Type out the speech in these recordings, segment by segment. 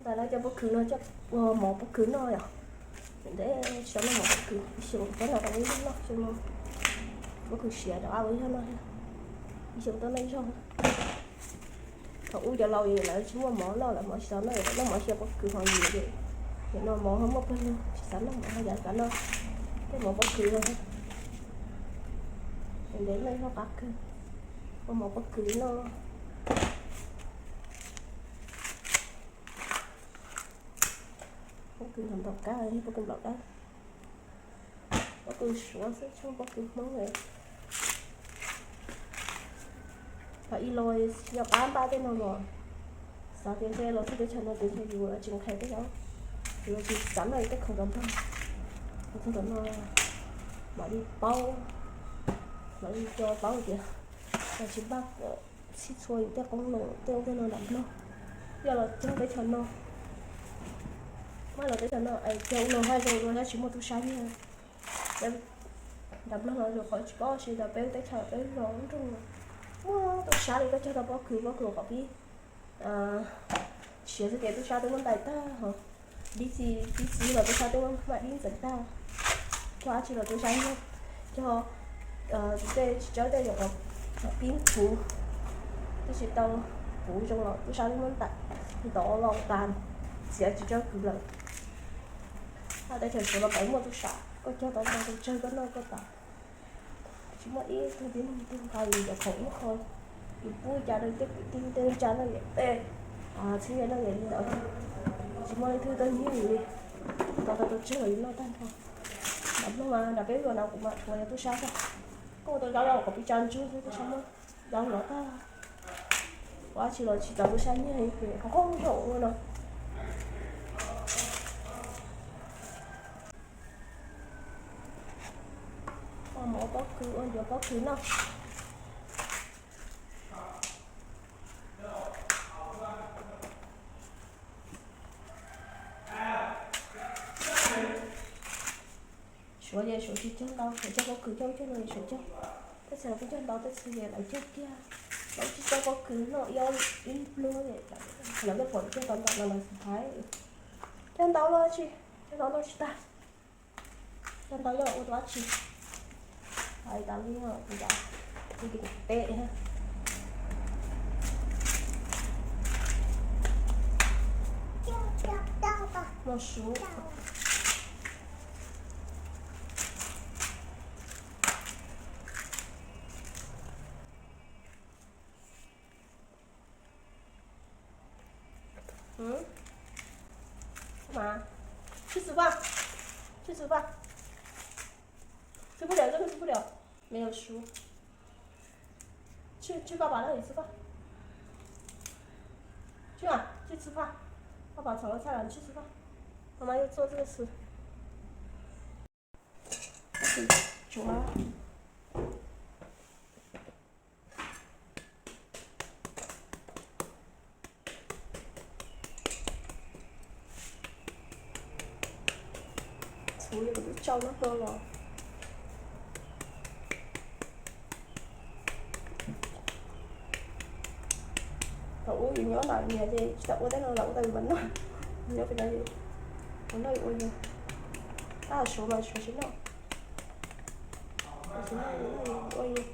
Tag lawv cov pob kws no coj ua mov pob kws noj yom. Ntev tsis tau noj mov pob kws, ib xyoos tau noj tau ib zaug noj, xyoo no pob kws siav rov qab ua ib zaug noj thiab. Ib xyoos tau noj ib zaug. Thaum ub cov laus lawv tsis muaj mov noj, lawv mov tsis txaus noj, lawv noj mov xyaw pob kws ho yus ces, nim no mov ho muaj pawg lug, tsis xav noj mov ho yav xav noj tej mov pob kws no thiab. Ntev noj ib zaug qab kawg, ua mov pob kws noj. Pob kws nplaum kab, pob kws nplaum dawb, pob kws suav xwb, tsis muaj pob kws Hmoob li. Thaum ub los tsis nco qab npaj tej no los xav tias ntshe los txog teb chaws no ces ntshe yus tsis nqhis tej zaub, yus tsis xav noj yus tej khoom rau npog. Los txog tom no mam li paub, mam li tso paub tias yog tsis npaj kom txhij txhua yus tej qoob loo tej ub tej no nram nplog, yog los txog teb chaws no, muab los teb chaws no es cog ua luag haj zoo dua thiab tsis muaj tub sab nyiag. Nram nplog no yus qhov tsis paub, tab sis nram peb teb chaws peb zos nroog muaj tub sab li, koj cog tau pob kws, pob kws kom pib siav xwb ces tub sab twb muab ntais tag, ho dib txiv, dib txiv los tub sab twb muab mam dib ntxeev tag. Cog dab tsi los tub sab nyiag, cog tej tsis tsawg tej yam pib puv, twb tsis tau puv zoo los tub sab twb muab ntais ntov los tas, txiav tsis tsawg kws lawm. Teb chaws Suav los peb muaj tub sab, koj cog tau ntau tus tsawg koj noj koj tas. Tsis muaj ib tug tib neeg twg nqa yus cov khoom ib qho, yus pub cas rau tej kwv tij tej neej tsa noj yam tej txheeb ze noj yam li ntawd. Tsis muaj leej twg tuaj nyiag yus li, tau tau tus tsawg los yus noj tag nrho. Nram nplog mas nram peb zos no kuv mam tshuav yog tub sab tag, koj ua tau zaub los kom pib tsa ntsug xwb, tub sab muab zaub hnov tag. Ua dab tsi los tsis txaus tub sab nyiag li, qhov qhov zaum ua no. Ua mov pob kws, ua ncuav pob kws noj. Suav ces Suav tsis cog ntau, Suav cog pob kws coob coob no es Suav cog. Tej txhia los kuj cog ntau, tej txhia ces lawv cog kiag, lawv tsis cog pob kws noj ib ob ib pluag, lawv tej pom cog tau ntau no lawv xav hais. Cog ntau los tsis, cog ntau noj tsis tag. Cog ntau yog ua dab tsi? Hais tas li no kuv cov, kuv tus teb thiab. Muaj suv. Mà,吃吃饭，吃吃饭，吃不了这个吃不了，没有熟。去，去爸爸那里吃饭。去啊，去吃饭。爸爸炒了菜了，你去吃饭。妈妈又做这个吃。Tsuav. Txhuv li kuv twb tsau nub no los. Thaum ub yus nyob ntawm nyias ces tsis tau ua tej no los ua tau yus mas noj. Nyob pem no, ua noj yus ua yus. Tab suav mas suav tsis noj. Suav tsis noj, yus noj yus ua yus.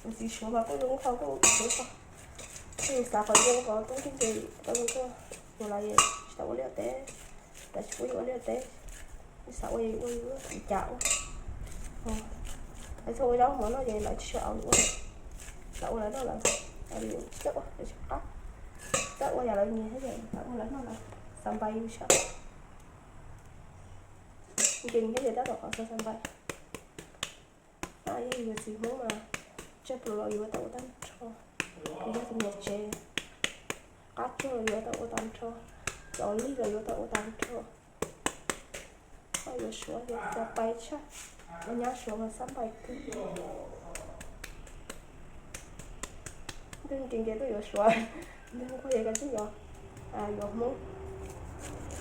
Kuv txiv suav mas kuj zoo nkauj, kuj suav txog. Kuv xav qhov zoo qhov tub nkeeg ces tau zoo nkauj. Mus lawm tsis tau ua liaj teb, lawv tsis pub yus ua liaj teb. Kuv xav ua ua ua li cas ua. Lawv txog ua zaub mov noj ces lawv tsis tshua au yus ua. Lawv ua lawv noj lawm, yus tsis tau ua, lawv tsis qab. Tau ua yam lawv nyiam thiab ces lawv ua lawv noj lawm, xav npais yus tshaj. Nkees thiab ces tab tom qhov xav xav npais. Yog yus txiv Hmoob mas tsawg pluas los yuav tau ua tag nrho. Yus yog tus niam tsev, qab tsuag los yuav tau ua tag nrho, cov lig los yuav tau ua tag nrho. Ho yuav suav ces xav npais tshaj, ua nyab suav mas xab npais kawg. Ntuj nkees ces tuaj yuav suav, ntuj nquag ces kav tsij yuav, yuav Hmoob.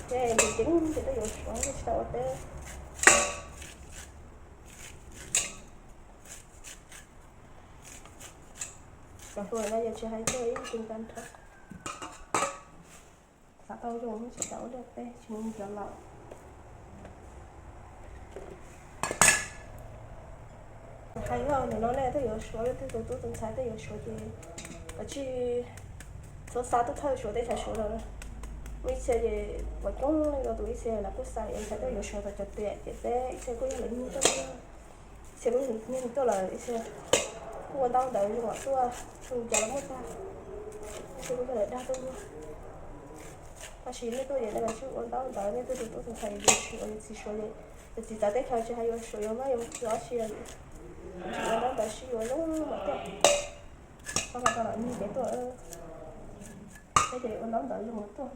Ces nkees nkees ces tuaj yuav suav, tsis tau ua teb. Cov hluas no yog tsis hais tuaj ib tug nqa nrho. Xav tau zoo tsis tau ua liaj teb tsis muaj cov laus. Hais yog ntawm no nej twb yuav Suav, leej twg tus tub tus ntxhais twb yuav Suav ces kav tsij txhob xa tuaj thawj Suav teb chaws Suav lawm. Muaj ib txhia ces vam coob leej tus ib txhia lawv kuj xa ntxhais tuaj yuav Suav tau cov tiam ces peb ib txhia kuj yog lawv niag tuaj, ib txhia kuj yog niag tuaj lawm ib txhia kuj ua ntaub ntawv zoo mam tuaj, zoo cas los muaj tag, ib txhia kuj yog lawv dag tuaj muag. Tab sis nej tuaj ces nej kav tsij ua ntaub ntawv, nej twb tus tub tus ntxhais yuav Suav yuav txiv Suav li, yuav txiv txawv teb chaws tsis hais yuav Suav yuav mab yuav txiv ob tsi li, tsis ua ntaub ntawv sib yuav zoo mam tuaj. Txhob los tau los niag pem tuaj, peb ces ua ntaub ntawv zoo mam tuaj.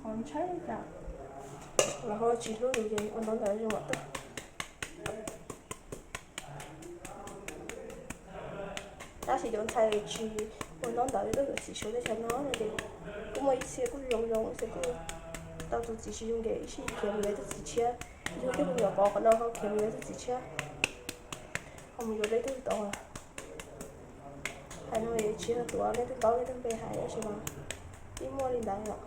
Qhov ntshai cas los ho tsis hlub yus ces ua ntaub ntawv zoo mam tuaj. Tab sis cov ntxhais tsis ua ntaub ntawv li tuaj yuav txiv Suav teb chaws no no ces kuj muaj ib txhia kuj zoo zoo, ib txhia kuj tau tus txiv tsis zoo ces ib sij khiav mus yuav tus txiv tshiab. Yog tej me nyuam pov qhov no ho khiav mus yuav tus txiv tshiab, ho mus yuav leej twg tod. Hais no tsis yog tuav leej twg ntaub leej twg npe hais tab sis mas twb muaj li ntawd yom.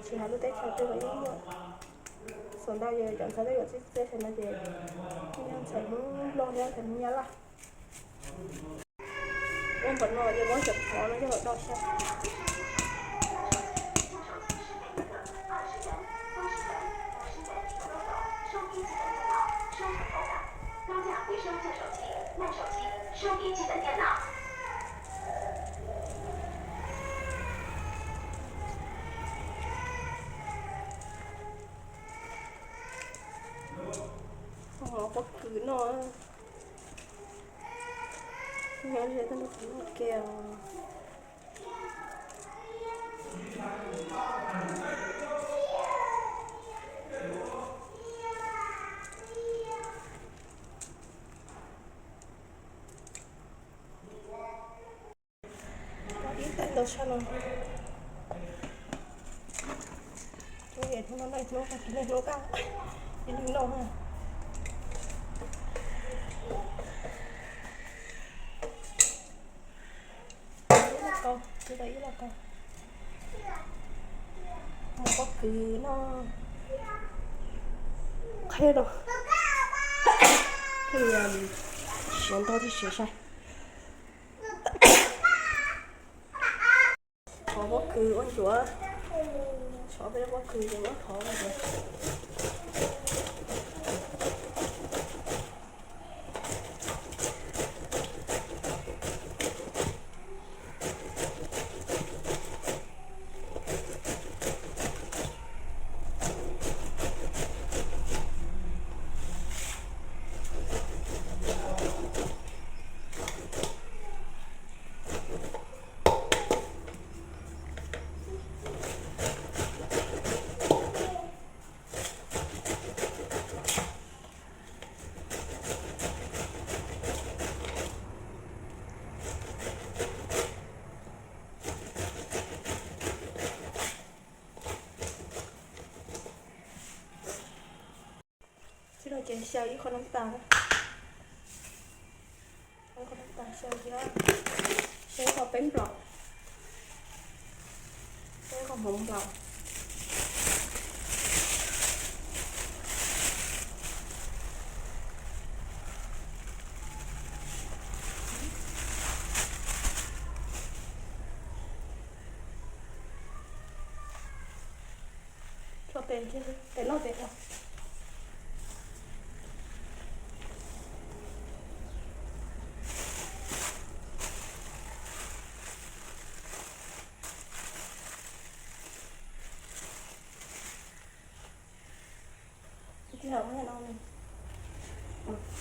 Tsis hais lub teb chaws twg los yeej muaj. Xav ntau yog cov ntxhais twb yuav txij teb chaws no ces yog ntxhais Hmoob Nplog thiab ntxhais Hmoob Nyab Laj. Ua npaum no ces muab cov phov no coj los do xyab. 收听基本电脑。 Pob kws no, nyob ze tej no kuv noj kiag. Ib tais ntau tshaj no. Hnub no hnub no hnub no hnub no ib loj kau, ib loj kau. Pob kws no qhia rau, siav ntau thiab siav sai. Thov pob kws ua ncuav, thov peb pob kws ces muab thov ua ncuav. Tib no ces xyaw ib qho noob tas, ib qho noob tas xyaw thiab, xyaw ib qho peeb nplaum, xyaw ib qho hmoov nplaum. Tso tes, tes noj tes ua.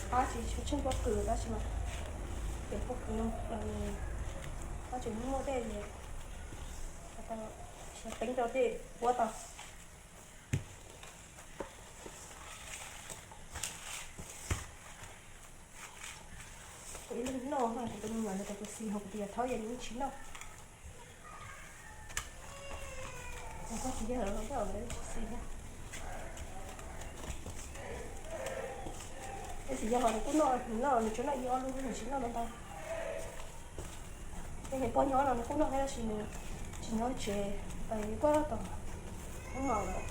Qab tsis tsheej pob kws tab sis mas ces pob kws no qab tsis muaj tej, siav peev rau tej puab tau. Kuv ib leeg noj, kuv tus me nyuam nws tus xis hos kuv tias thaub yog nws tsis noj. Koj tsis yog lawv tsis xis na. Tab sis yog hos nws kuj noj, nws noj nws tsuas noj ib ob lub, nws tsis noj ntau ntau. Niam pog nyob no nws kuj noj thiab tab sis nws tsis nyob tsev, pais pab tom Hmoob Maum lawm.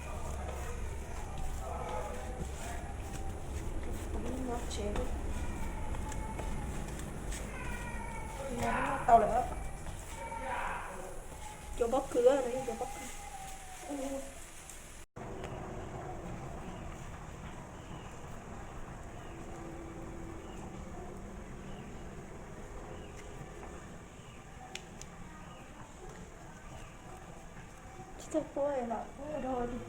Kuv nyob tsev, noj tau lawm. Cov pob kws, cov pob kws. Tsis txawj puab los puab ua dog li.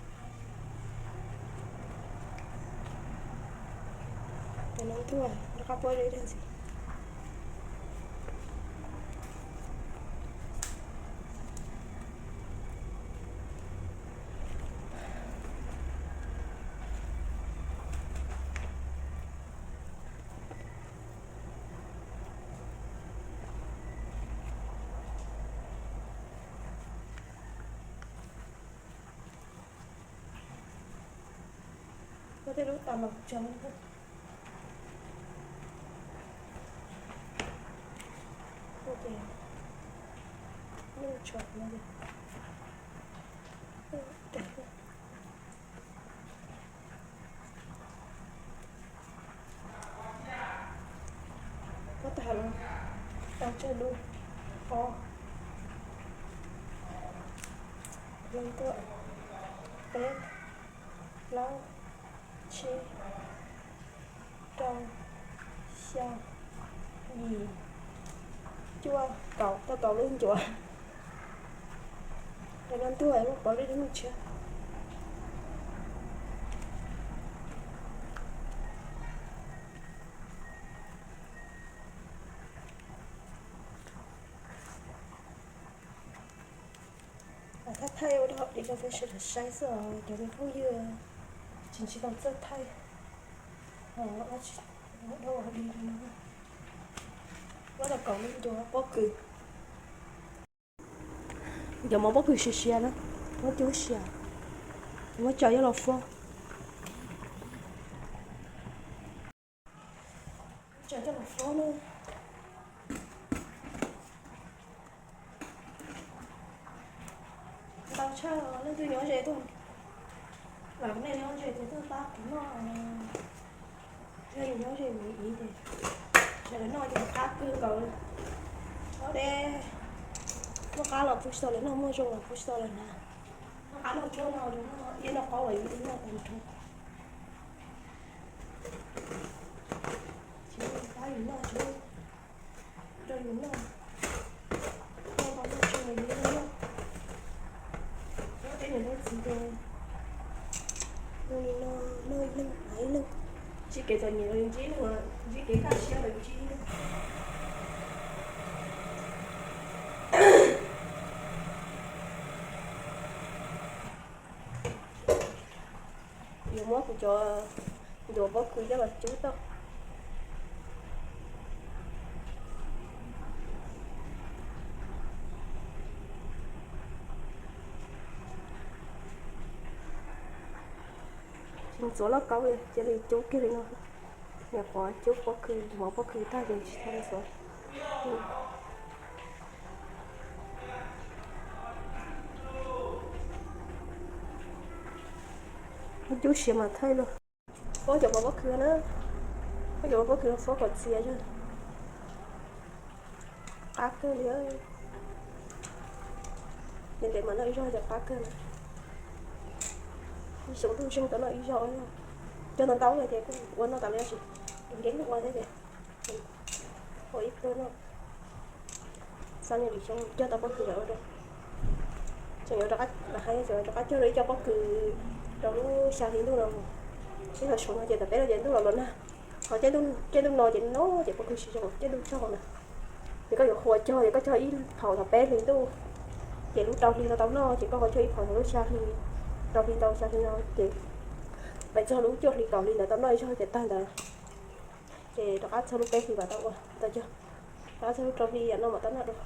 Tes no tuaj rov qab puab ib leeg ntxiv. Puab tej lub tas mas kuv tsaug. Ces, puab tas los tau tsawg lub pob. Leej tuaj, peb, plaub, tsib, rau, xya, yim, cuaj, kaum, tau kaum lub ncuav. Tes no tuaj muab pov lub lub me tshiab. Thaij thaij ua dog ua dig rau peb sawv daws saib xwb os cov me phooj ywg, tsis ntsib tau txawj thaij, ua dog ua dig no. Muab tau kaum lub ncuav pob kws. Cov mov pob kws siav siav na, muab cub siav, muab tso coj los fob. Tso coj los fob na. Ntau tshaj leej twg nyob ze tuaj, lam nej nyob ze ces tuaj pab kuv noj. Yog yus nyob ze yus ib ces sawv daws noj ces qab kawg nkaus li. Ob deb, muaj qab los pub tsis tau lawv noj, muaj zoo los pub tsis tau lawv hnav. Muaj qab noj tsuab no, iab noj qaub los yus twb noj tag nrho. Tsis muaj qab yus noj tsuab rau yus noj. Noj tau noj tsuag los yus noj. Nyob peb niam leej txiv ces noj li no, noj ib leeg hnav ib leeg. Ntsib kev txom nyem los yus ntsib ib leeg, ntsib kev kaj siab los yus ntsib ib leeg. Yuav muab kuv cov ncuav pob kws coj los cub tau. Tsis ntxuav lauj kaub li, cia li cub kiag li no. Nyuam qhuav cub pob kws, mov pob kws tag ces tsis tau ntxuav. Cub siav mas thaij lug. Fob cov mov pob kws na, fob cov mov pob kws no fob kom txias zog. Qab kawg li. Ntev ntev mas noj ib zaug ces qab kawg na. Ib xyoo ntuj zeeg tau noj ib zaug, cog ntau ntau ces kuj ua noj tas li, tab sis nkees ua thiab ces ua ib pluag noj. Xav niaj lwm xyoo cog tau pob kws lawm ua rau, tseem yuav rov qab, hais tseem rov qab cog rau ib co pob kws rau lub xya hli ntuj no. Ib qho suav no ces tom peb no ces ntuj los los nag, ho caij ntuj no ces no ces pob kws tsis zoo, caij ntuj tsaug na. Ces koj yuav qhuav cog ces koj cog ib phaum thaum peb hli ntuj, ces lub rau hli no tau noj, ces koj ho cog ib phaum thaum lub xya hli, rau hli ntau xya hli no ces pais txog lub cuaj hli kaum hli ntawd tau noj ib zaug ces tag ntawd. Ces rov qab txog lub peb hlis mam tau ua, tau cog. Rov qab txog lub rau hli yam no mam tau noj dua.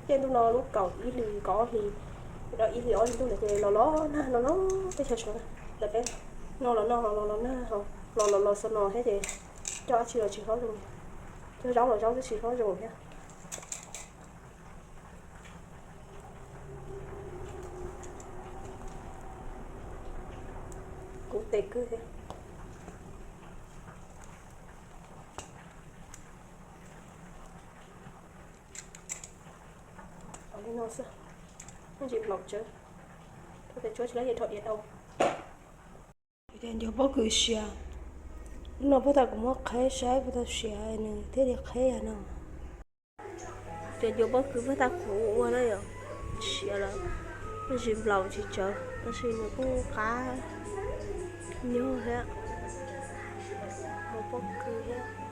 Caij ntuj no lub kaum ib hlis kaum ob hlis, rau ib hlis ob hlis ntuj ntawd ces los los nag, los los teb chaws Suav na, ntawm peb no los no los los nag, los los los xob no thiab ces cog dab tsi los tsis hlob zoo, cog zaub los zaub twb tsis hlob zoo thiab. Kuv tes kwj thiab. Li no xwb, me ntsis nplaum tsawv, tes tshuav tsis lawv ces rau diav dau. Ces ncuav pob kws siav, lub no puag ta kuv muab qheb saib puas tau siav nws thiaj li qheb yam no. Ces ncuav pob kws puag ta kuv ua na yom, siav lawm, me ntsis nplaum tsis tsawv tab sis nws kuj qab nyog thiab, ncuav pob kws thiab.